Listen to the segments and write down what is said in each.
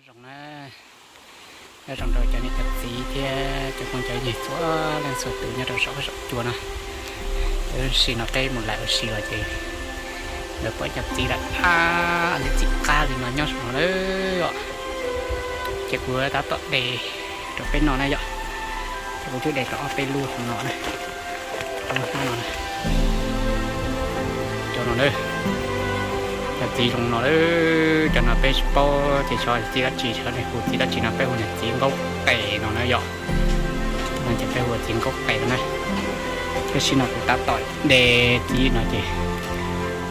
Zoo na, nyob zoo rau cov niam cov txiv thiab cov phooj cov ywg txhua leej txhua tus nyob rau saum huab saum cua na. Tam sim no peb mus lawm ua si los ces lawv pom cov txiv lawm, ab, ntxim qab li no nyob saum no lawm os. Ces kuv tab tom de rau peb noj na yom. Ces kuv twb de tau ob peb lub no na. Lub hnab no na. Cov no na, cov txiv zoo no na. Cov no peb tsis paub tias xyov txiv dab tsi, xyov nej hu txiv dab tsi no, peb hu niag txiv nkaub qes no na yom. No ces peb hu txiv nkaub qes no na. Tam sim no kuv tab tom de txiv no ces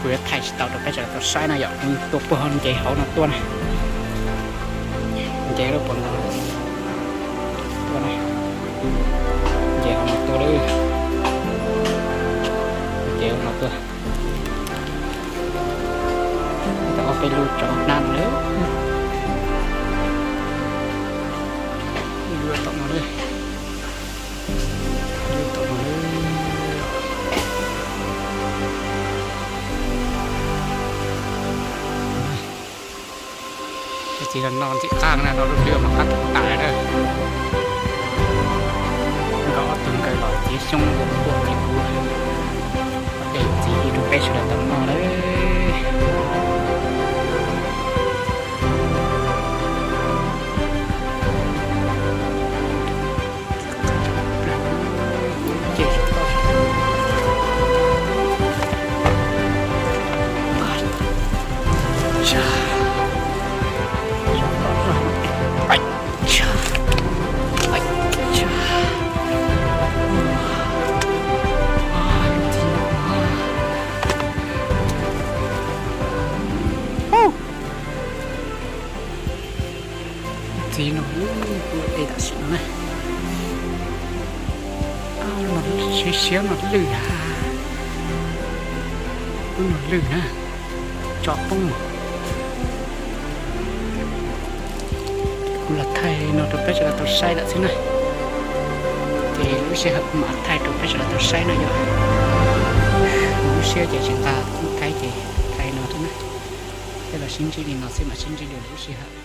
kuv yuav thaij tsis tau rau peb sawv daws tau saib na yom. Kuv tua puag nce hauv no tuaj na. Nce lub puag no tuaj na. Nce hauv no tuaj lawm. Nce hauv no tuaj. Tau ob peb lub tsob hnab no lawm. Ib lub tom no lawm. Ib lub tom no lawm. Cov txiv no no ntxim qab na, no lub hlwb mas qab tas tas na. Nkawd ob tug nkawd los txiav xyoob ua tuaj ces kuv de txiv rau peb sawv daws tau noj lawm. Txiv no kuv de tam sim no na. Siab siab no lwj ha. Lub no lwj na. Tso poob. Kuv los thaij no rau peb sawv daws tau saib lawm xwb na. Ces lub sij hawm kuv mam thaij rau peb sawv daws tau saib no yom. Lub siab ces tsis nqa thaij ces thaij no xwb na. Peb los sib ntsib li no xwb mam sib ntsib dua lwm lub sij hawm.